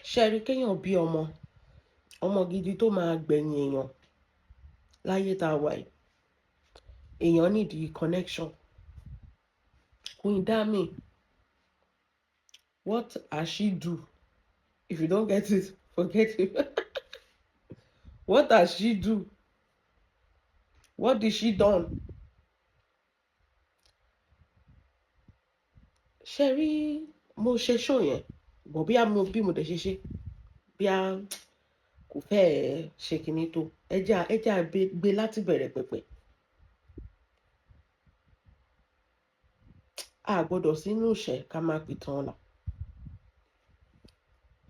Ṣé ẹ rí kéèyàn bí ọmọ, ọmọ gidi tó máa gbẹ̀yìn èèyàn láyé tá a wà yìí, èèyàn need connection. Queen Dami, what has she do? If you don't get it, forget it. What has she do? What did she done? Ṣé rí mo ṣe show yẹn, bọ̀ bí a mo bí mo dẹ̀ ṣe ṣe, bí a kò fẹ́ ṣe kinní tó, ẹ jẹ́ à gbé láti bẹ̀rẹ̀ pẹ̀pẹ̀. A gbọ́dọ̀ sínú ìṣẹ́ ká máa pìtàn ọ̀la.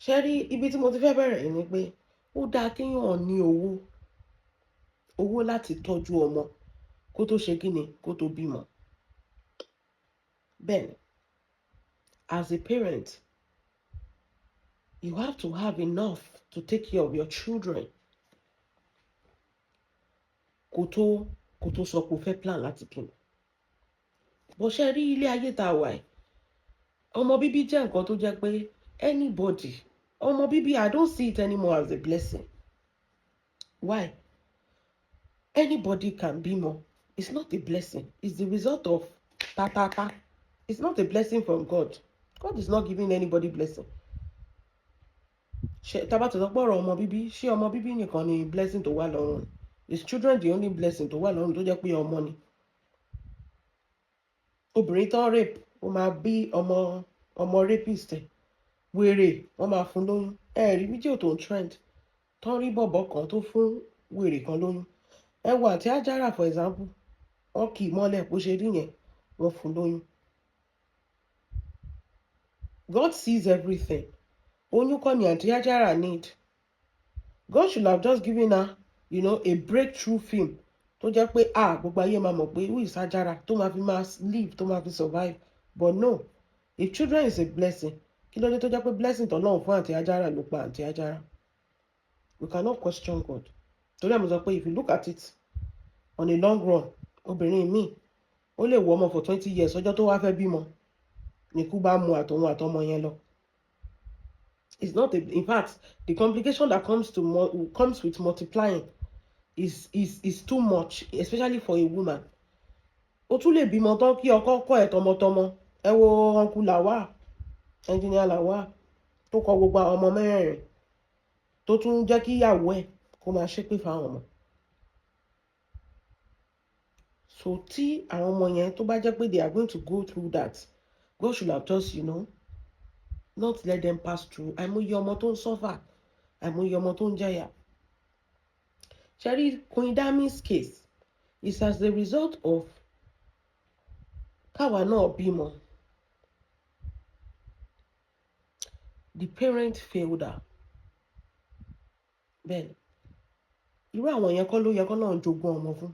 Ṣé rí ibi tí mo ti fẹ́ bẹ̀rẹ̀ ni pé ó dáa kéèyàn ní owó, owó láti tọ́jú ọmọ kó tó ṣe kíni, kó tó bímọ. Bẹ́ẹ̀ni, as a parent, you have to have enough to take care of your children kó tó sọ pé o fẹ́ plan láti bímọ. Bó ṣe rí ilé ayé tá a wà yìí, ọmọ bíbí jẹ́ nǹkan tó jẹ́ pé anybody, ọmọ bíbí, I don't see it anymore as a blessing. Why? Anybody can bímọ. It's not a blessing. It's the result of ta ta ta. It's not a blessing from God. God is not giving anybody blessing. Ṣe tá bá ti sọ pé ọ̀rọ̀ ọmọ bíbí, ṣé ọmọ bíbí nìkan ni blessing tó wà lọ́run? Is children the only blessing tó wà lọ́run tó jẹ́ pé ọmọ ni? Obìnrin tó rape, ó máa bí ọmọ, ọmọ rapist ẹ̀, wèrè, wọ́n máa fún lóyún. Ẹ rí fídíò tó ń trend tán, rí bọ̀bọ̀ kan tó fún wèrè kan lóyún. Ẹ wo àti Ajára, for example, wọ́n kì í mọ́lẹ̀ bó ṣe rí yẹn, wọ́n fún lóyún. God sees everything. Oyún kọ́ ni àǹtí Ajára need. God should have just given her a breakthrough film tó jẹ́ pé, ah, gbogbo ayé máa mọ̀ pé who is Ajára, tó máa fi máa live, tó máa fi survive. But no, if children is a blessing, kí ló dé tó jẹ́ pé blessing tọ́lọ́run fún àǹtí Ajára ló pa àǹtí Ajára? We cannot question God. Torí àmọ́ sọ pé if you look at it on a long run, obìnrin míì ó lè wọ ọmọ for 20 years, ọjọ́ tó wá fẹ́ bímọ níkú bá mu àtòun àtọmọ yẹn lọ. It's not a, in fact, the complication that comes with multiplying is too much, especially for a woman. O tún lè bímọ tán kí ọkọ kọ ẹ tọmọtọmọ. Ẹ wo uncle Lawal, engineer Lawal, tó kọ gbogbo àwọn ọmọ mẹ́rẹ̀ẹ̀rin, tó tún jẹ́ kí ìyàwó ẹ̀ kó máa ṣépè fáwọn ọmọ. So tí àwọn ọmọ yẹn tó bá jẹ́ pé they are going to go through that, God should have just not let them pass through. Àìmọye ọmọ tó ń suffer, àìmọye ọmọ tó ń jẹyà. Ṣé rí Queen Dami's case is as the result of káwa náà bímọ. The parent failed her. Bẹ́ẹ̀ni, irú àwọn yẹn kọ́ ló yẹ kọ́ náà jogún ọmọ fún.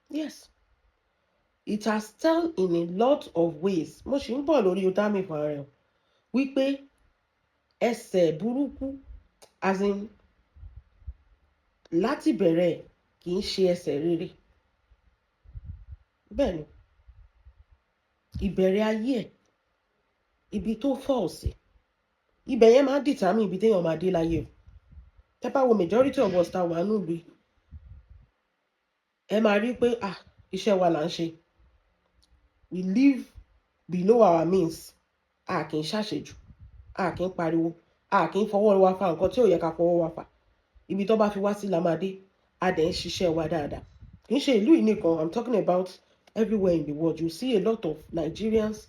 Yes, it has tell in a lot of ways. Mo sì ń bọ̀ lórí Dami fún ara ẹ̀ wípé ẹsẹ̀ burúkú, as in láti bẹ̀rẹ̀, kì í ṣe ẹsẹ̀ rere. Bẹ́ẹ̀ ni, ìbẹ̀rẹ̀ ayé ẹ̀, ibi tó fall sí, ibẹ̀ yẹn máa ń determine ibi téèyàn máa dé láyé o. Tẹ́ bá wo majority of us tá wà nílùú, ẹ máa rí pé, ah, iṣẹ́ wa là ń ṣe. We live below our means. A kì í ṣàṣejù, a kì í pariwo, a kì í fọwọ́ wa fa nǹkan tí ò yẹ ká fọwọ́ wa fà. Ibi tó bá fi wá sí la máa dé. A dẹ̀ ń ṣiṣẹ́ wa dáadáa. Kì í ṣe ìlú yìí nìkan, I'm talking about everywhere in the world. You see a lot of Nigerians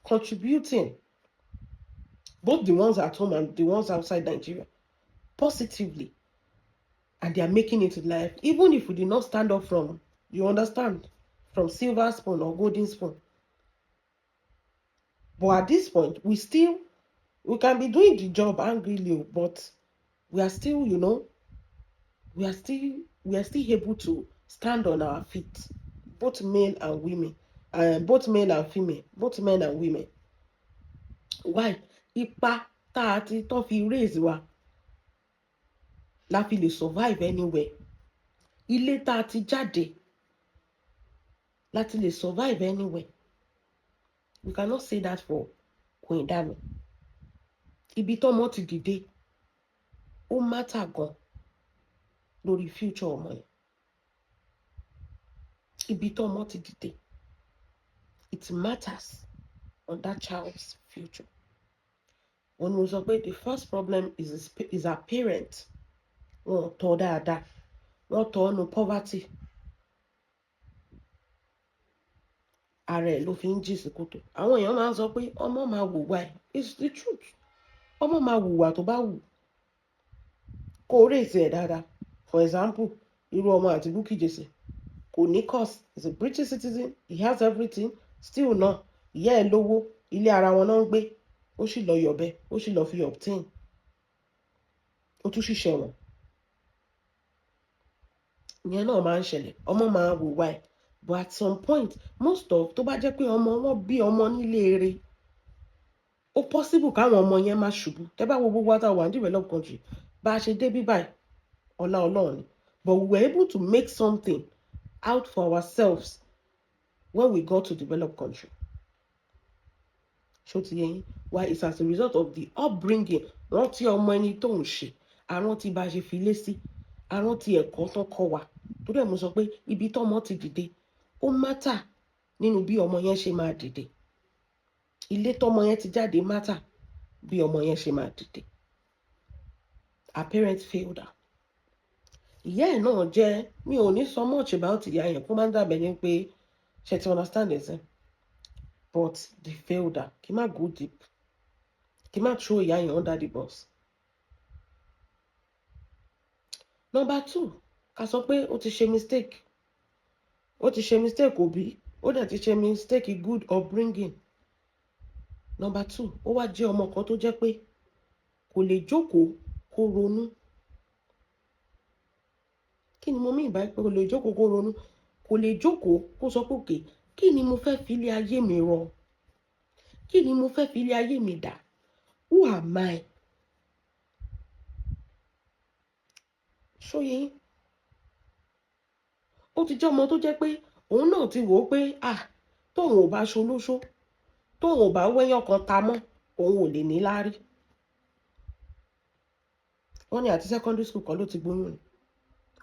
contributing, both the ones at home and the ones outside Nigeria, positively, and they are making it in life, even if we did not stand up from, you understand, from silver spoon or golden spoon. But at this point, we can be doing the job angrily, but we are still you know we are still able to stand on our feet, both male and women, both male and female, both men and women. Why? Ipa tá a ti tán fi raise wa la fi lè survive anywhere. Ilé tá a ti jáde láti lè survive anywhere. We cannot say that for Queen Dami. Ibi tọ́mọ ti dìde, ó matter gan lórí future ọmọ yẹn. Ibi tọ́mọ ti dìde, it matters on that child's future. Wọ́n ní mo sọ pé the first problem is her parent. Wọn ò tọ́ dáadáa, wọ́n tọ́ ọ́nù poverty. Ara ẹ̀ ló fi ń jì sí kòtò. Àwọn èèyàn máa ń sọ pé ọmọ máa wùwà ẹ̀. It's the truth. Ọmọ máa wùwà tó bá wù kó o raise ẹ̀ dáadáa. For example, irú ọmọ àti Bukky Jesse kò ní cause, he's a British citizen, he has everything. Still náà, ìyá ẹ̀ lówó, ilé ara wọn náà ń gbé. Ó sì lọ yọ̀bẹ, ó sì lọ fi obtain, ó tún sì ṣẹ̀wọ̀n. Ìyẹn náà máa ń ṣẹlẹ̀. Ọmọ máa wùwà ẹ̀, but at some point, most of tó bá jẹ́ pé ọmọ wọn bí ọmọ nílé eré, ó possible káwọn ọmọ yẹn má ṣubú. Tẹ́ bá wo gbogbo àtàwọn wà ní developed country bá a ṣe dé bí báyìí, ọlá Ọlọ́run ni, but we were able to make something out for ourselves when we got to developed country. Ṣó ti yé yín? Why? It's as a result of the upbringing. Rántí ọmọ ẹni tó ń ṣe, àrántí bá a ṣe fi lé sí, àrántí ẹ̀kọ́ tó kọ́ wa. Torí ẹ̀ mo sọ pé ibi tọ́mọ ti dìde, ó matter nínú bí ọmọ yẹn ṣe máa dìde. Ilé tọ́mọ yẹn ti jáde matter bí ọmọ yẹn ṣe máa dìde. Her parents failed her. Ìyá ẹ̀ náà jẹ́, mi ò ní sọ much about ìyá yẹn, kó má dàbẹ̀ ní pé ṣe ti understand ẹ̀ sẹ́, but they failed her. Kí má go deep, kí má throw ìyá yẹn under the bus. Number two, ká sọ pé ó ti ṣe mistake, ó ti ṣe mistake òbí, ó dẹ̀ ti ṣe mistake good upbringing. Number two, ó wá jẹ́ ọmọ kan tó jẹ́ pé kò lè jókòó kó ronú. Kí ni mo mean by pé kò lè jókòó kó ronú? Kò lè jókòó kó sọ pé, "Okay, kí ni mo fẹ́ fi ilé ayé mi rọ? Kí ni mo fẹ́ fi ilé ayé mi dà? Who am I?" Ṣó yé yín? Ó ti jẹ́ ọmọ tó jẹ́ pé òun náà ti wò ó pé, ah, tóun ò bá ṣolóṣó, tóun ò bá wẹ́yàn kan ta mọ́, òun ò lè ní láárí. Wọ́n ní àti secondary school kan ló ti gbóyún ni.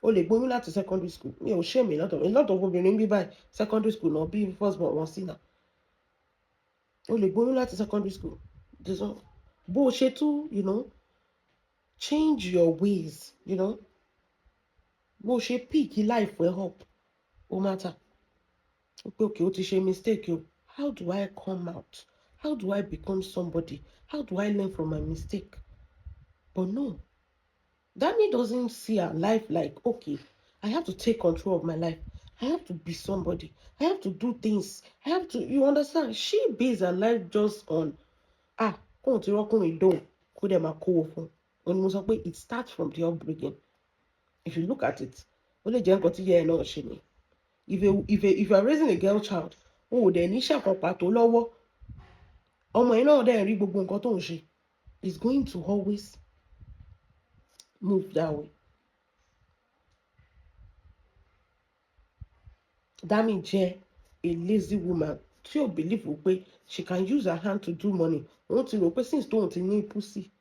O lè gbóyún láti secondary school. Mi ò ṣe mí lọ́tọ̀ lọ́tọ̀ obìnrin bí báyìí, secondary school náà bí first born wọn sí náà. O lè gbóyún láti secondary school. Bó o ṣe tú, change your ways, bó o ṣe pick life ẹ up, ó matter. Ó pé, okay, ó ti ṣe mistake o. How do I come out? How do I become somebody? How do I learn from my mistake? But no, Dami doesn't see her life like, okay, I have to take control of my life. I have to be somebody. I have to do things. I have to, you understand? She based her life just on, ah, kóun ti rọ́kùnrin dóhùn, kó dẹ̀ máa kówó fún un. Òun ni mo sọ pé it starts from the upbringing. If you look at it, ó lè jẹ́ nǹkan tí ìyá ẹ̀ náà ṣe ni. If you are raising a girl child, o ò dẹ̀ níṣẹ́ kan pàtó lọ́wọ́. Ọmọ yẹn náà dẹ̀ rí gbogbo nǹkan tó ń ṣe. It's going to always move that way. Dami jẹ́ a lazy woman tí ò believe pé she can use her hand to do money. Òun ti rò pé since tóun ti ní pussy,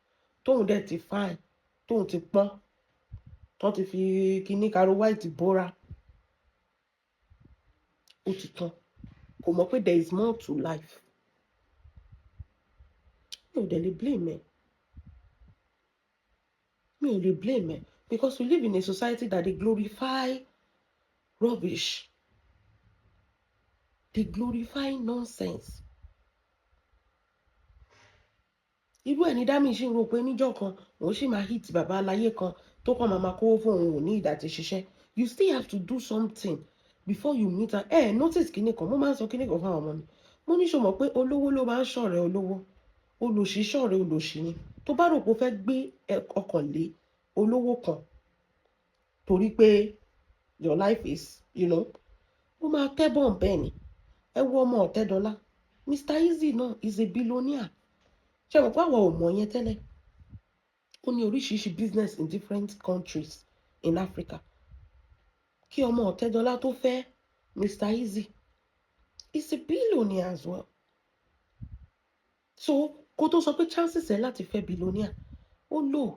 tóun dẹ̀ ti fine, tóun ti pọ́n, tó ti fi kíní caro white bóra, ó ti tán. Kò mọ̀ pé there is more to life. Mi ò dẹ̀ lè blame ẹ̀. Mi ò lè blame ẹ̀ because we live in a society that they glorify rubbish. They glorify nonsense. Irú ẹ̀ ní Dami ṣì ń rò pé níjọ́ kan òun sì máa hit bàbá aláyé kan tó kàn máa máa kówó fún òun, ò ní ìdá ti ṣiṣẹ́. You still have to do something before you meet her. Ẹ notice kíní kan, mo máa ń sọ kíní kan fún àwọn ọmọ mi. Mo ní, ṣo mọ̀ pé olówó ló máa ń ṣọ̀rẹ́ olówó, olòṣì ṣọ̀rẹ́ olòṣì ni? Tó bá rò pé ó fẹ́ gbé ọkàn lé olówó kan torí pé your life is, ó máa tẹ́bọ̀n bẹ́ẹ̀ ni. Ẹ wo ọmọ Ọ̀tẹ́dọ́lá, Mr Easy náà is a billionaire. Ṣé mo pé àwọn ò mọ̀ yẹn tẹ́lẹ̀? Ó ní oríṣiríṣi business in different countries in Africa. Kí ọmọ Ọ̀tẹ́dọ́lá tó fẹ́ Mr Easy, is a billionaire as well. So Kó tó sọ pé chances ẹ láti fẹ́ billionaire ó low.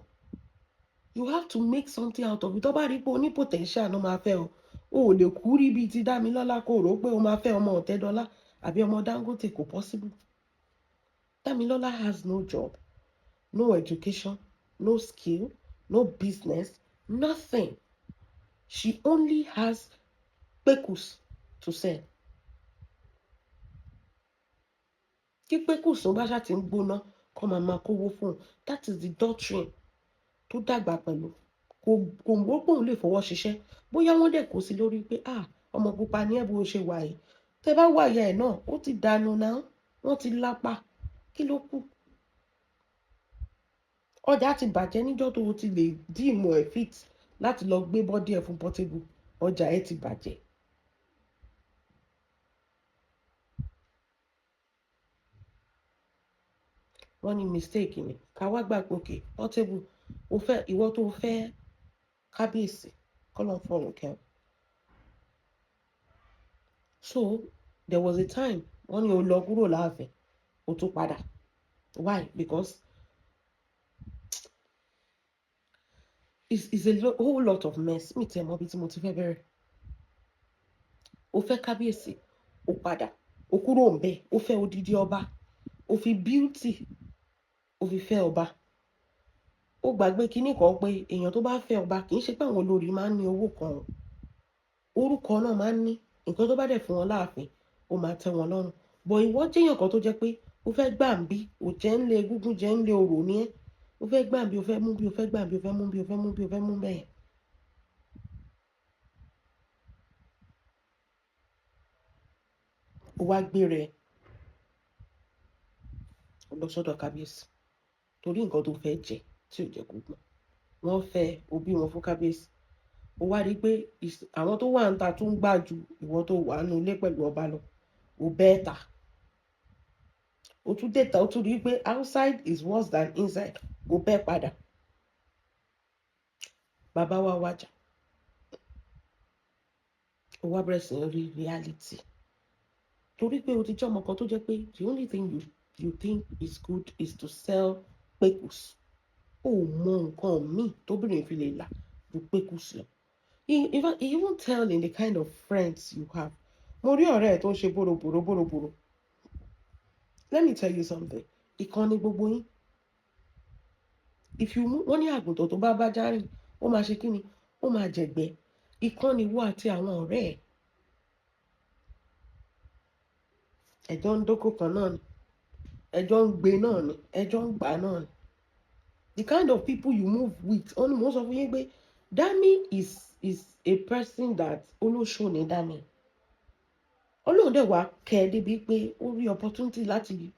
You have to make something out of it. Tó bá rí pé o ní potential ló máa fẹ́ o. O ò lè kú rí bíi ti Dámilọ́lá kó rò ó pé o máa fẹ́ ọmọ Ọ̀tẹ́dọ́lá àbí ọmọ Dangote, kò possible. Dámilọ́lá has no job, no education, no skill, no business, nothing. She only has pekus to sell. Kí pekus tó bá ṣáà ti ń gbóná kó máa máa kówó fún un. That is the doctrine tó dàgbà pẹ̀lú. Kò mọ̀ pé òun lè fọwọ́ ṣiṣẹ́. Bóyá wọ́n dẹ̀ kó sí lórí pé ah, ọmọ pupa ni ẹ́ bó ṣe wà yìí. Tẹ bá wà ìyá ẹ̀ náà, ó ti dànù náà, wọ́n ti lápá. Kí ló kù? Ọjà ti bàjẹ́ níjọ́ tó o ti lè dí ìmọ̀ ẹ̀ fit láti lọ gbé bọ́dí ẹ̀ fún Portable. Ọjà ẹ ti bàjẹ́. Wọ́n ní mistake ni. Ká wá gbà pé okay, Portable, o fẹ́, ìwọ tó fẹ́ kábíyèsí, kọ́lọ́n fọ̀rùn kẹ́. So there was a time wọ́n ní o lọ kúrò láàfin, o tún padà. Why? Because it's a whole lot of mess. Mi tiẹ̀ mọ̀ bí tí mo ti fẹ́ bẹ̀rẹ̀. O fẹ́ kábíyèsí, o padà, o kúrò ńbẹ̀, o fẹ́ odidi ọba, o fi beauty, o fi fẹ́ ọba. Ó gbàgbé kinní kan pé èèyàn tó bá fẹ́ ọba kì í ṣe pé àwọn olórí máa ń ní owó kan o. Orúkọ náà máa ń ní nǹkan tó bá dẹ̀ fún wọn láàfin, ó máa tẹ́ wọn lọ́rùn. But ìwọ jẹ́ èèyàn kan tó jẹ́ pé o fẹ́ gbà ń bí, o jẹ́ ń lé egúngún, jẹ́ ń lé orò ní ẹ́. O fẹ́ gbà ń bí, o fẹ́ mú bí, o fẹ́ gbà ń bí, o fẹ́ mú bí, o fẹ́ mú bí, o fẹ́ mú bẹ́ẹ̀. O wá gbé rẹ̀ lọ sọ́dọ̀ kábíyèsí torí nǹkan tó fẹ́ jẹ tí ò jẹ́ kó gbọ́n. Wọ́n fẹ́ òbí wọn fún kábíyèsí. O wá rí pé àwọn tó wà ń ta tún gbà ju ìwọ tó wà nínú ilé pẹ̀lú ọba lọ. O bẹ́ẹ̀ ta. O tún dé ta, o tún rí pé outside is worse than inside. O bẹ́ẹ̀ padà. Bàbá wa wájà. O wá bẹ̀rẹ̀ sí ní rí reality. Torí pé o ti jẹ́ ọmọ kan tó jẹ́ pé the only thing you think is good is to sell pekus. O mọ nǹkan míì tóbìnrin fi lè là ju pekus lọ. In fact, you even tell in the kind of friends you have. Mo rí ọ̀rẹ́ ẹ̀ tó ń ṣe bòròbòrò bòròbòrò. Let me tell you something. Ìkan ni gbogbo yín. If you mú, wọ́n ní àgùntàn tó bá bá járìn, ó máa ṣe kíni? Ó máa jẹ̀gbẹ́. Ìkan ni ìwọ àti àwọn ọ̀rẹ́ ẹ̀. Ẹjọ́ ń dóko kan náà ni. Ẹjọ́ ń gbé náà ni. Ẹjọ́ ń gbà náà ni. The kind of people you move with. Ó ní mò ń sọ fún yín pé Dami is a person that olóṣó ni Dami. Ọlọ́run dẹ̀ wá kẹ́ ẹ débi pé ó rí opportunity láti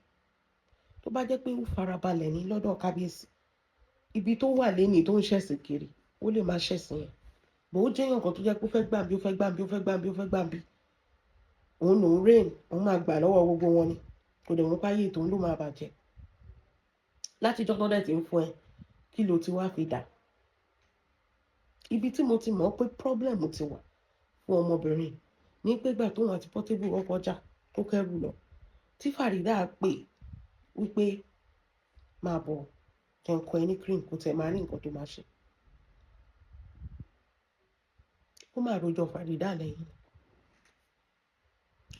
tó bá jẹ́ pé ó farabalẹ̀ ní lọ́dọ̀ kábíyèsí. Ibi tó wà lénìí tó ń ṣẹ̀sìn kiri, ó lè máa ṣẹ̀sìn yẹn. But ó jẹ́ èèyàn kan tó jẹ́ pé ó fẹ́ gbà bí, ó fẹ́ gbà bí, ó fẹ́ gbà bí, ó fẹ́ gbà bí. Òun lòún reign, òun máa gbà lọ́wọ́ gbogbo wọn ni. Kò dẹ̀ mọ̀ pé ayé tòun ló máa bàjẹ́. Láti ọjọ́ tó dẹ̀ ti ń fún ẹ, kí ló ti wá fi dà? Ibi tí mo ti mọ̀ pé problem ti wà fún ọmọbìnrin ní pé ìgbà tóun àti Portable kọ́kọ́ jà tó kẹ́rù lọ. Tí Farida pè wípé máa bọ̀ kí n kọ ẹ ní cream kó tẹ̀ máa rí nǹkan tó máa ṣe. Ó máa rojọ́ Farida lẹ́yìn.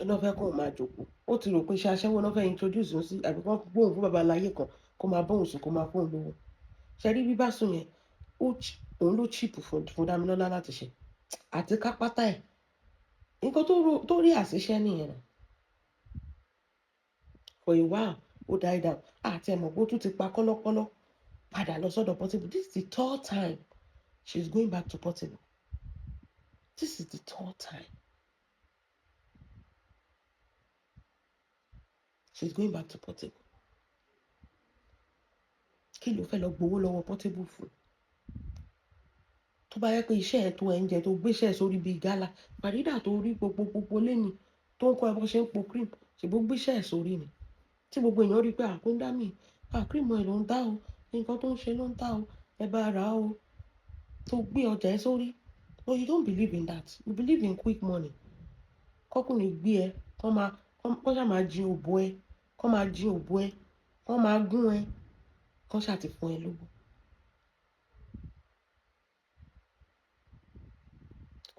Ó náà fẹ́ kóun máa jókòó. Ó ti rò pé iṣẹ́ aṣẹ́wó náà fẹ́ introduce òun sí àbí kó gbóhùn fún baba aláyé kan kó máa bóun sùn kó máa fóun lówó. Ṣé rí bíbá sùn yẹn? Òun ló cheap fún Dámilọ́lá láti ṣe. Àti kápátá ẹ̀. Nǹkan tó rí àṣìṣe nìyẹn. For a while, ó die down. Àti ẹ̀ mọ̀ pé ó tún ti pa kọ́lọ́kọ́lọ́ padà lọ sọ́dọ̀ Portable. This is the third time she's going back to Portable. This is the third time she's going back to Portable. Kí ló fẹ́ lọ gbowó lọ́wọ́ Portable fún? Tó bá yẹ pé iṣẹ́ ẹ̀ tó ẹ̀ ń jẹ tó gbéṣẹ́ sórí bíi gálà, Farida tó rí gbogbo gbogbo lẹ́ni tó ń kọ́ ẹ bó ṣe ń po cream, ṣèbó gbéṣẹ́ ẹ̀ sórí ni. Tí gbogbo èèyàn rí pé àkúndá mi, cream ẹ̀ ló ń dá o, nǹkan tó ń ṣe ló ń dá o, ẹ bá ra o, tó gbé ọjà ẹ sórí. But you don't believe in that. You believe in quick money. Kọ́kùnrin gbé ẹ, kọ́ máa, kọ́ ṣá máa jí òbò ẹ, kọ́ máa jí òbò ẹ, Kán máa gún ẹ, kán ṣáà ti fún ẹ lówó.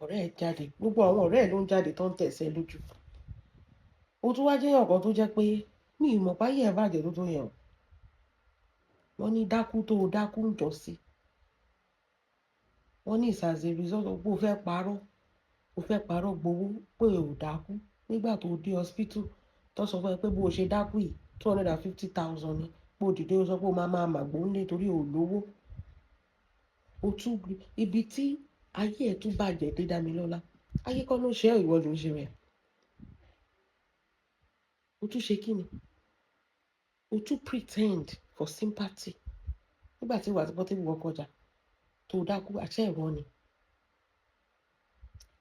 Ọ̀rẹ́ ẹ jáde, gbogbo àwọn ọ̀rẹ́ ẹ ló ń jáde tó ń tẹ̀sẹ̀ lójú. Ó tún wá jẹ́ ọ̀kan tó jẹ́ pé mi ì mọ̀ páyé ẹ̀ bàjẹ́ tó tó yẹn o. Wọ́n ní dákú tó o dákú ń jọ sí. Wọ́n ní it's as a result of pé o fẹ́ parọ́ gbowó pé o ò dákú nígbà tó o dé hospital tó sọ fún ẹ pé bó o ṣe dákú yìí 250,000 ni, pé o dìde o sọ pé o máa máa màgbó ńlé torí o ò lówó. O tún ibi tí ayé ẹ tún bàjẹ́ dé Dámilọ́lá. Ayé kọ́ ló ṣe ẹ́, ìwọ ló ń ṣe rẹ̀. O tún ṣe kí ni? O tún pretend for sympathy. Nígbà tí ìwà àti Portable wọ kọjá tó dákú, àṣẹ ìrọ́ ni.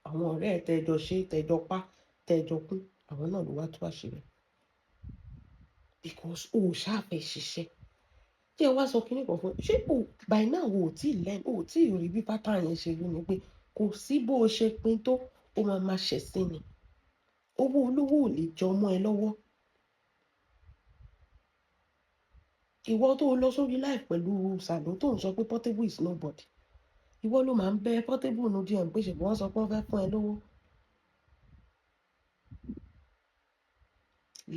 Àwọn ọ̀rẹ́ ẹ tẹ́jọ ṣe, tẹ́jọ pa, tẹ́jọ kú, àwọn náà ló wá tú àṣírí. Because o ò ṣáà fẹ́ ṣiṣẹ́. Jẹ́ wá sọ kíní kan fún ẹ. Ṣé o by now o ò tí learn, o ò tí rí bí pattern yẹn ṣe rí ni pé kò sí bó o ṣe pín tó, ó máa ma ṣẹ̀sín ni. Owó olówó ò lè jọ mọ́ ẹ lọ́wọ́. Ìwọ tó lọ sórí live pẹ̀lú Sàló tó ń sọ pé Portable is nobody. Ìwọ ló máa ń bẹ Portable nu DM pé ṣèbí wọ́n sọ pé wọ́n fẹ́ fún ẹ lówó.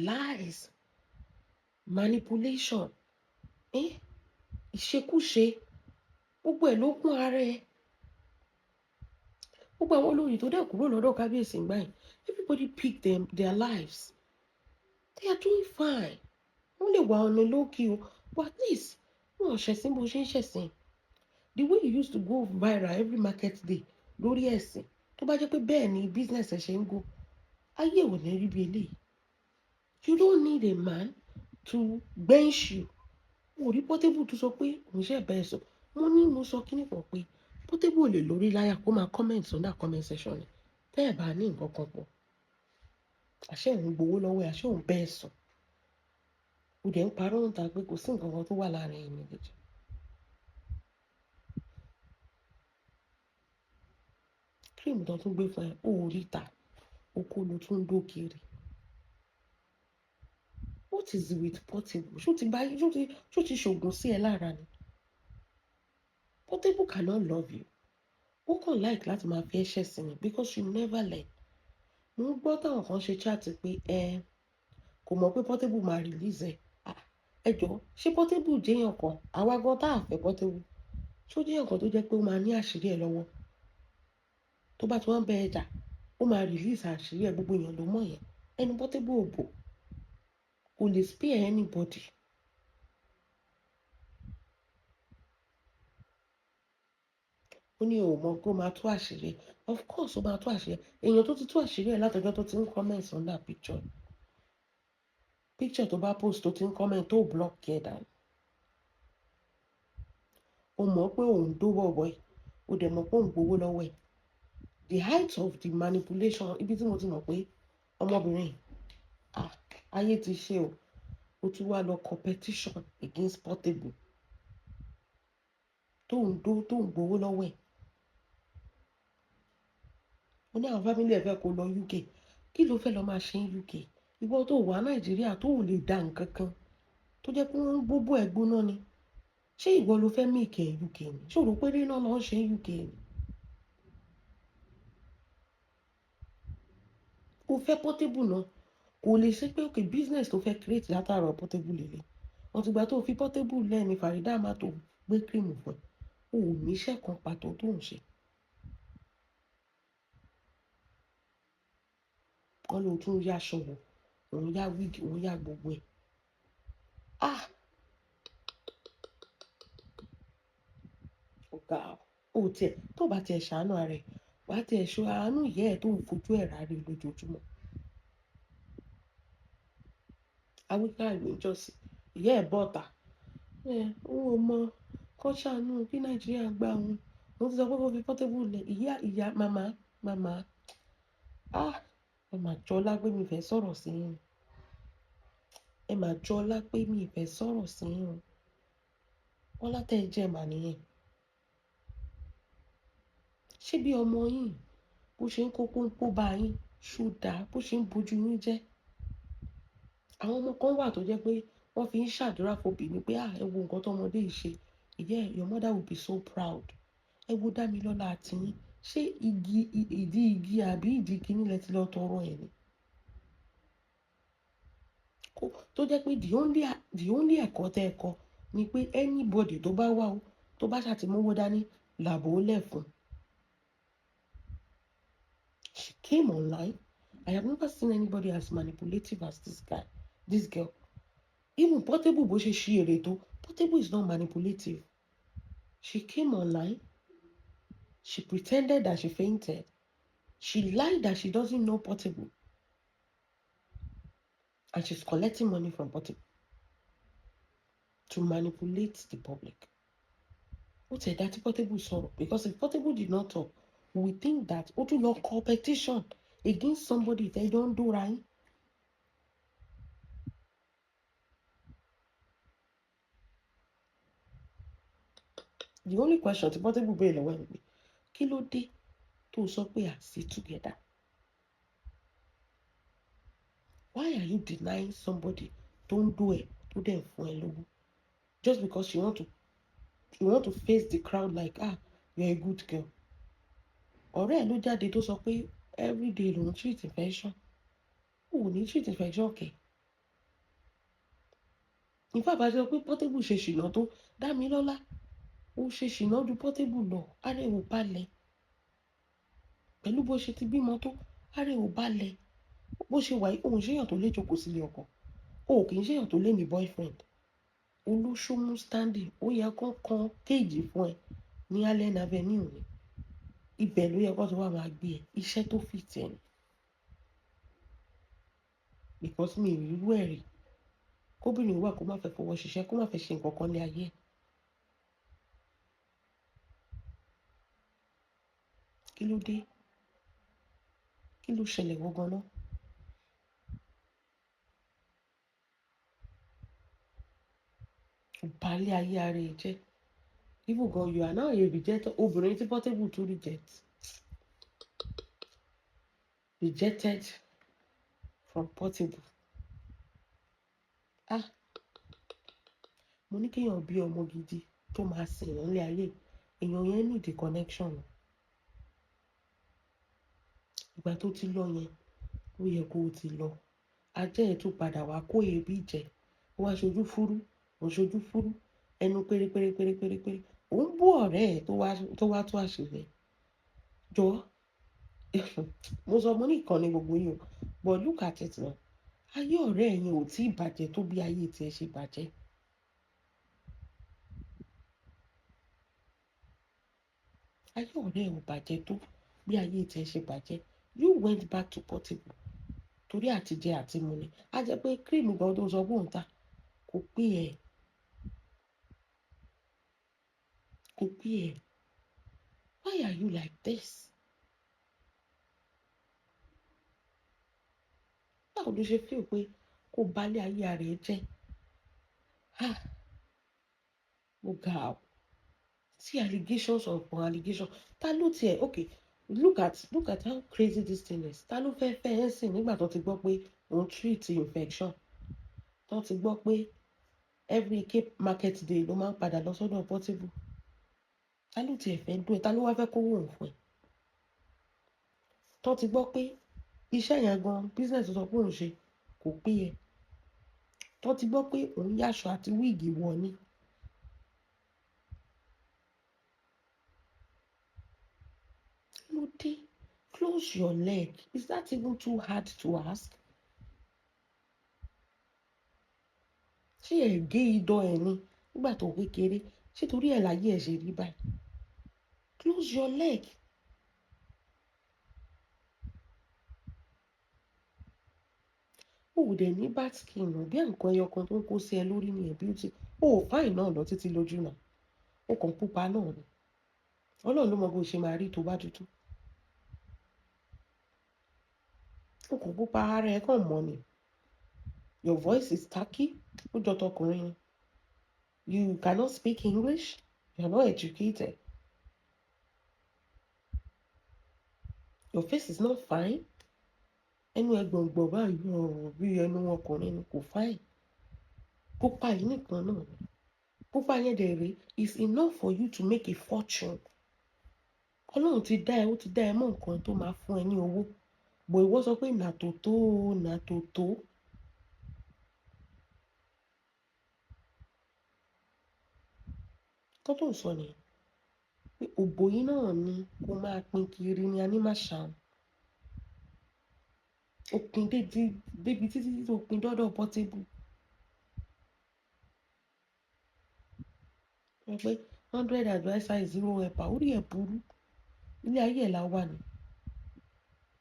Lies, manipulation, ìṣekúṣe, gbogbo ẹ̀ ló kún ara ẹ. Gbogbo àwọn olórí tó dẹ̀ kúrò lọ́dọ̀ kábíyèsí ń gbà yẹn, everybody pick them, their lives. They are doing fine. Wọ́n lè wà ọ̀nà lókè o, but at least wọ́n ò ṣẹ̀sín bó ṣe ń ṣẹ̀sín. The way you used to go viral every market day lórí ẹ̀sìn, tó bá jẹ́ pé bẹ́ẹ̀ ni business ẹ ṣe ń go, ayé ò ní rí bí eléyìí. You don't need a man to bench you. O rí Portable tó sọ pé òun ṣe bẹ́ẹ̀ sọ. Mo ní mo sọ kíní kan pé Portable ò lè lórí láyà kó máa comment under comment section ni. Tẹ́ ẹ̀ bá ní nǹkan kan pọ̀. Àṣé òun gbowó lọ́wọ́ ẹ̀, àṣé òun bẹ́ẹ̀ sọ. O dẹ̀ ń parọ́ ń ta pé kò sí nǹkan kan tó wà láàrin ẹ̀yin méjèèjì. Cream tó tún gbé fún ẹ, o ò rí ta, o kó lo tún ń dó kiri. What is with Portable? Ṣó ti bá, ṣó ti ṣògùn sí ẹ lára ni? Portable cannot love you. Ó kàn like láti máa fi ẹ́ ṣẹ̀sín ni because you never learn. Mo ń gbọ́ táwọn kan ṣe chat pé ẹ kò mọ̀ pé Portable máa release ẹ. Ẹ jọ̀ọ́, ṣé Portable jẹ́ èèyàn kan? Àwa gan tá a fẹ́ Portable. Ṣé ó jẹ́ èèyàn kan tó jẹ́ pé ó máa ní àṣírí ẹ lọ́wọ́? Tó bá ti wá ń bẹ ẹ jà, ó máa release àṣírí ẹ, gbogbo èèyàn ló mọ̀ yẹn. Ẹnu Portable ò bò. Kò lè spare anybody. Ó ní o mọ̀ pé ó máa tú àṣírí. Of course ó máa tú àṣírí. Èèyàn tó ti tú àṣírí ẹ látọjọ́ tó ti ń comment on that picture. Picture tó bá post tó ti ń comment tó block ẹ dànù. O mọ̀ pé òun dó bọ̀bọ̀ ẹ̀, o dẹ̀ mọ̀ pé òun gbowó lọ́wọ́ ẹ̀. The height of the manipulation, ibi tí mo ti mọ̀ pé ọmọbìnrin, ayé ti ṣe o, ó tún wá lọ competition against Portable tó ń dó tó ń gbowó lọ́wọ́ ẹ̀. Ó ní àwọn family ẹ̀ fẹ́ kó lọ UK. Kí ló fẹ́ lọ máa ṣe ní UK? Ìwọ tó wà Nàìjíríà tó ò lè dá nǹkan kan, tó jẹ́ pé wọ́n ń gbóbó ẹ̀ gbóná ni. Ṣé ìwọ ló fẹ́ make ẹ̀ UK ni? Ṣé o rò pé eré náà ló ń ṣe ní UK ni? O fẹ́ Portable náà, kò lè ṣe pé okay business tó fẹ́ create látara Portable lélẹ̀. Wọ́n ti gba tó fi Portable lẹ́ni Farida máa tó gbé cream fún ẹ. O ò ní iṣẹ́ kan pàtó tó ń ṣe. Wọ́n ló tún yá aṣọ wọ̀, òun yá wig, òun yá gbogbo ẹ̀. Ọ̀gá o, tiẹ̀ tó bá tiẹ̀ ṣàánú ara ẹ̀, wà á tiẹ̀ ṣọ àánú ìyá ẹ̀ tó ń fojú ẹ̀ ráre lójoojúmọ́. Awíká ìlú ìjọsìn, ìyá ẹ̀ bọ́ta. Ẹ, òun ò mọ̀ kó ṣàánú kí Nàìjíríà gba òun. Òun ti sọ pé kó fi Portable lẹ̀. Ìyá, ìyá, màmá, màmá. Ẹ máa jọlá pé mi fẹ́ sọ̀rọ̀ sí yín. Ẹ máa jọlá pé mi fẹ́ sọ̀rọ̀ sí yín. Ọlá tẹ́ ẹ jẹ́ màá nìyẹn. Ṣé bí ọmọ yín bó ṣe ń kó pọ́npọ́ bá yín, ṣó dáa bó ṣe ń bojú yín jẹ́? Àwọn ọmọ kan wà tó jẹ́ pé Wọ́n fi ń ṣàdúrà fòbí ni pé, ah, ẹ wo nǹkan tọmọdé yìí ṣe. Yeah, your mother will be so proud. Ẹ wo Dámilọ́lá àtìyín. Ṣé igi ìdí igi àbí ìdí kíní lẹ ti lọ tọrọ ẹ̀ ni? Kó tó jẹ́ pé the only ẹ̀kọ́ tẹ́ ẹ kọ́ ni pé anybody tó bá wá o, tó bá ṣàtìmówó dání, làbò lẹ̀ fún. She came online. I have never seen anybody as manipulative as this guy, this girl. Even Portable, bó ṣe ṣí èrè tó, Portable is not manipulative. She came online. She pretended that she fainted. She lied that she doesn't know Portable. And she's collecting money from Portable to manipulate the public. Ó ti ẹ̀dá tí Portable sọ̀rọ̀, because if Portable did not talk, we think that ó tún lọ kọ petition against somebody tẹ́ jọ ń dóra yín. The only question tí Portable béèrè lọ́wọ́ ẹ̀ ni pé, kí ló dé tó sọ pé à sí together? Why are you denying somebody tó ń dó ẹ, tó dẹ̀ ń fún ẹ lówó, just because you want to face the crowd like, ah, you are a good girl? Ọ̀rẹ́ ẹ̀ ló jáde tó sọ pé everyday lòun treat infection. Ò ní treat infection kẹ̀. In fact, bá a ṣe sọ pé Portable ṣe ṣìnà tó, Dámilọ́lá ó ṣe ṣìnà ju Portable lọ. Ara ẹ̀ ò balẹ̀ pẹ̀lú bó ṣe ti bímọ tó, ara ẹ̀ ò balẹ̀. Bó ṣe wà yìí, òun ṣèyàn tó lè jókòó sílé ọkọ, o kì í ṣèyàn tó lè ní boyfriend. Olóṣòmù standing, ó yẹ kó kan cage fún ẹ ní Allen Avenue ni. Ibẹ̀ ló yẹ kó tó wà máa gbé ẹ. Iṣẹ́ tó fit ẹ ni, because mi ì rírú ẹ̀ rí, kóbìnrin wà kó má fẹ́ fọwọ́ ṣiṣẹ́, kó má fẹ́ ṣe nǹkan kan ní ayé ẹ̀. Kí ló dé? Kí ló ṣẹlẹ̀ gangan náà? Balẹ̀ ayé ara ẹ jẹ́. Even gan, you are now a reject, obìnrin tí Portable tún reject, rejected from Portable. Ah, mo ní kéèyàn bí ọmọ gidi tó máa sìn yàn lé ayé, èèyàn yẹn need the connection. Ìgbà tó ti lọ yẹn, ó yẹ kó o ti lọ. Ajá ẹ̀ tún padà wá kó èébì jẹ. Ó wá ṣojú fúrú, ó ṣojú fúrú, ẹnu péré péré péré péré péré. Ó ń bú ọ̀rẹ́ ẹ̀ tó wá tó àṣírí ẹ̀. Jọ, mo sọ, mo ní ìkànnì gbogbo yìí o, but look at it now. Ayé ọ̀rẹ́ ẹ̀ yẹn ò tí ì bàjẹ́ tó bí ayé tiẹ̀ ṣe bàjẹ́. Ayé ọ̀rẹ́ ẹ̀ ò bàjẹ́ tó bí ayé tiẹ̀ ṣe bàjẹ́. You went back to Portable torí àtijẹ àti mu ni. A jẹ́ pé cream gan tó sọ pé òun ta kò pé ẹ, kò pé ẹ. Why are you like this? Báwo ló ṣe feel pé kó balẹ̀ ayé ara ẹ jẹ́? Ah, ó ga ọ. See allegations upon allegations. Ta ló tiẹ̀? Okay, look at how crazy this thing is. Ta ló fẹ́ fẹ́ ẹ́ sìn nígbà tó ti gbọ́ pé òun treat infection, tó ti gbọ́ pé every Cape market day ló máa ń padà lọ sọ́dọ̀ Portable? Ta ló tiẹ̀ fẹ́ dún ẹ? Ta ló wá fẹ́ kówó òun fún ẹ, tó ti gbọ́ pé iṣẹ́ yẹn gan, business tó sọ pé òun ṣe kò pé ẹ, tó ti gbọ́ pé òun yáṣọ àti wig wọ̀ ni? Ló dé? Close your leg. Is that even too hard to ask? Ṣé ẹ gé idán ẹ ní nígbà tó kékeré? Ṣé torí ẹ̀ láyé ẹ̀ ṣe rí báyìí? Close your leg. O ò dẹ̀ ní bad skin o. Bí nǹkan ẹyọ kan tó ń kó sí ẹ lórí ní ẹ, beauty o ò fine náà lọ títí lójú náà. O kàn pupa náà ni. Ọlọ́run ló mọ bó ṣe máa rí tó bá dúdú. O kàn pupa, ara ẹ kàn mọ́ ni. Your voice is tacky, ó jọ tọkùnrin ni. You cannot speak English. You are not educated. Your face is not fine. Ẹnu ẹ gbọ̀ngbọ̀n báyìí, ọ̀rọ̀ bí ẹnu ọkùnrin ni, kò fine. Pupa yìí nìkan náà ni. Pupa yẹn dẹ̀ rèé is enough for you to make a fortune. Ọlọ́run ti dá ẹ, ó ti dá ẹ mọ́ nǹkan tó máa fún ẹ ní owó. But ìwọ sọ pé nàtòtó nàtòtó. Kọ́ tó ń sọ nìyẹn. Pé òbò yìí náà ni kó máa pín kiri ní Animashaun. Ó pín débi títí tó pín dọ́dọ̀ Portable. Wọ́n pé 100 adviser is zero helper. Orí ẹ̀ burú. Ilé ayé ẹ̀ la wà ní.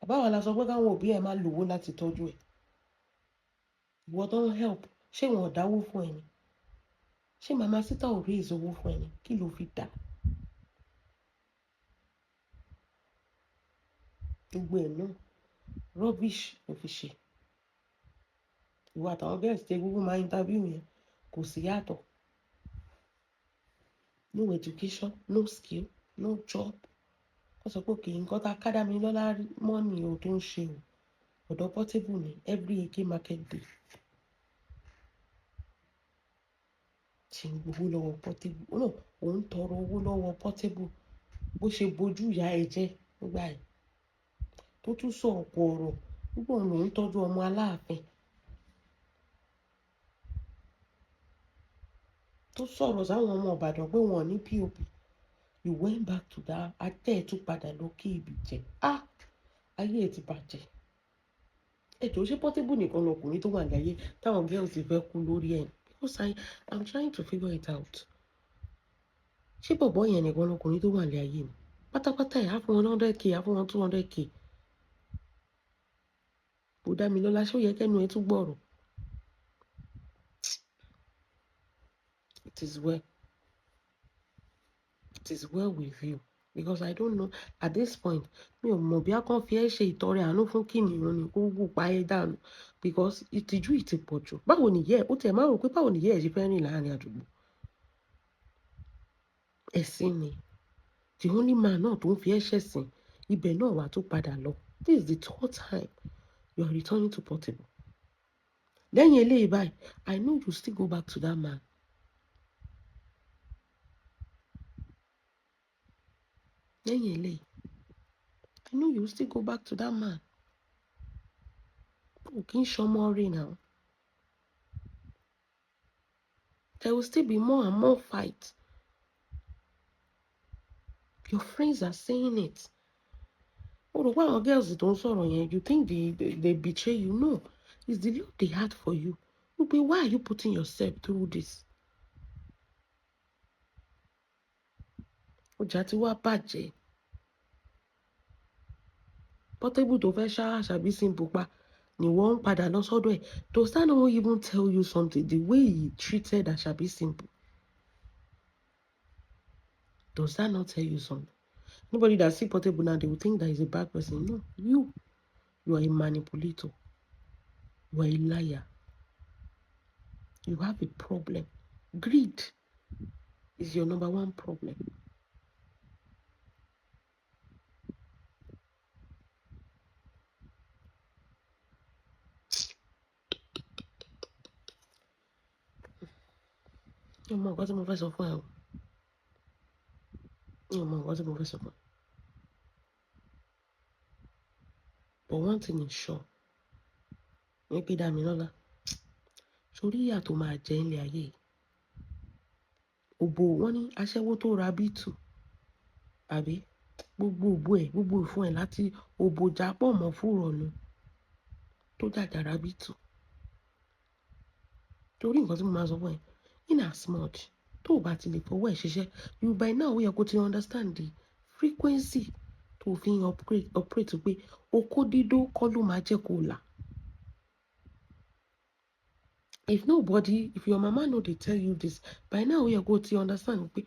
Àbáwá la sọ pé káwọn òbí ẹ̀ máa lówó láti tọ́jú ẹ̀. Ìwọ tó ń help, ṣé wọn ò dáwó fún ẹ ni? Ṣé màmá síta ò raise owó fún ẹ ni? Kí ló fi dà? Gbogbo ẹ̀ náà rubbish ló fi ṣe. Ìwọ àtàwọn girls tí gbogbo máa interview yẹn kò sí yàtọ̀. No education, no skill, no job. Wọ́n sọ pé òkè nǹkan tá a ká Dámilọ́lá mọ́ ni o tó ń ṣe o. Ọ̀dọ̀ Portable ni every Eke market day. Ṣe ń gbowó lọ́wọ́ Portable. No, òun tọrọ owó lọ́wọ́ Portable. Bó ṣe bojú ìyá ẹ jẹ́ nígbà yẹn. Tó tún sọ ọ̀pọ̀ ọ̀rọ̀. Gbogbo òun lòún tọ́jú ọmọ Aláàfin. Tó sọ̀rọ̀ sáwọn ọmọ Ìbàdàn pé wọ́n ní POP. You went back to that. Ajá ẹ̀ tún padà lọ kí ibi jẹ. Ah! Ayé ẹ̀ ti bàjẹ́. Ẹ jọ̀ọ́, ṣé Portable nìkan lọkùnrin tó wà láyé táwọn girls ti fẹ́ kú lórí ẹ̀? Because I'm trying to figure it out. Ṣé bọ̀bọ́ yẹn nìkan lọkùnrin tó wà láyé ni? Pátápátá ẹ̀ á fún wọn 100K, á fún wọn 200K. Bó Dámilọ́lá, ṣé ó yẹ kẹ́nu ẹ tún gbọ́rọ̀? It is well. It is well with you. Because I don't know at this point, mi ò mọ̀ bí a kàn fi ẹ́ ṣe ìtọrẹ àánú fún kìnìún ni kó wù pa ẹ́ dànù. Because ìtìjú yìí ti pọ̀ jù. Báwo ni ìyá ẹ̀? Ó tiẹ̀ máa rò pé báwo ni ìyá ẹ̀ ṣe fẹ́ rìn láàrin àdúgbò. Ẹ̀sìn ni. The only man náà tó ń fi ẹ́ ṣẹ̀sìn, ibẹ̀ náà wà tó padà lọ. This is the third time you are returning to Portable. Lẹ́yìn eléyìí báyìí, I know you still go back to that man. Lẹ́yìn eléyìí, I know you still go back to that man. O kì í ṣọmọ rí now. There will still be more and more fight. Your friends are saying it. O rò pé àwọn girls tó ń sọ̀rọ̀ yẹn, you think they betray you? No. It's the love they had for you. Wípé why are you putting yourself through this? Ọjà tí wàá bàjẹ́. Portable tó fẹ́ ṣá Àṣàbí Simple pa ni wọ́n ń padà lọ sọ́dọ̀ ẹ̀. Does that not even tell you something? The way he treated Àṣàbí Simple. Does that not tell you something? Anybody that see Portable now, they will think that he's a bad person. No, you are a manipulator. You are a liar. You have a problem. Greed is your number one problem. Mi ò mọ nǹkan tí mo fẹ́ sọ fún ẹ o. Mi ò mọ nǹkan tí mo fẹ́ sọ fún ẹ. But one thing is sure, ní pé Dámilọ́lá, sórí ìyà tó máa jẹ nílé ayé yìí. Òbò wọ́n ní aṣẹ́wó tó ra bítù, àbí gbogbo òbò ẹ̀, gbogbo ìfun ẹ̀ láti òbò jápọ̀ mọ́ fúrọ̀nù tó jàjàrà bítù. Torí nǹkan tí mo máa sọ fún ẹ, in as much tó o bá ti lè fọwọ́ ẹ̀ ṣiṣẹ́, you by now ó yẹ kó ti understand the frequency tó fi ń operate pé okó dídó kọ́ ló máa jẹ́ kó là. If nobody, if your mama no dey tell you this, by now ó yẹ kó ti understand pé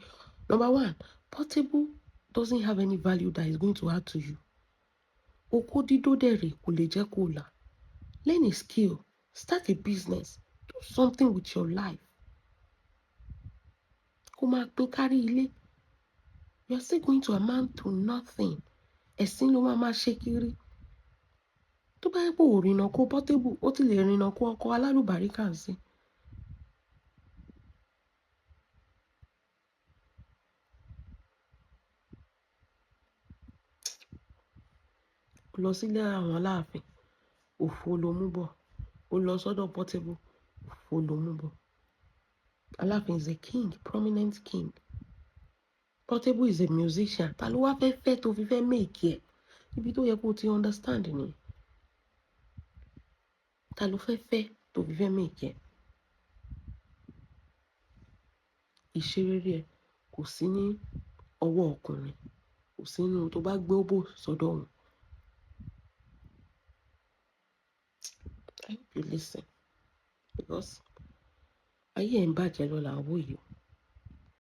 number one, Portable doesn't have any value that is going to add to you. Okó dídó dẹ̀ rè kò lè jẹ́ kó là. Learn a skill, start a business, do something with your life. Kó máa pín kárí ilé. You are still going to amount to nothing. Ẹ̀sìn ló máa máa ṣe kiri. Tó bá yẹ pé ò rìnà kó Portable, ó ti lè rìnà kó ọkọ alálùbáríkà sí. Lọ sílé àwọn Aláàfin, òfo ló mú bọ̀. Ó lọ sọ́dọ̀ Portable, òfo ló mú bọ̀. Aláàfin is a king, prominent king. Portable is a musician. Ta ló wá fẹ́ fẹ́ tó fi fẹ́ make ẹ̀? Ibi tó yẹ kó o ti understand ni. Ta ló fẹ́ fẹ́ tó fi fẹ́ make ẹ̀? Ìṣerere ẹ kò sí ní ọwọ́ ọkùnrin, kò sí nínú tó bá gbé òbò sọ́dọ̀ òun. I hope you listen, because ayé ẹ̀ ń bàjẹ́ lọ là ń wò yìí o.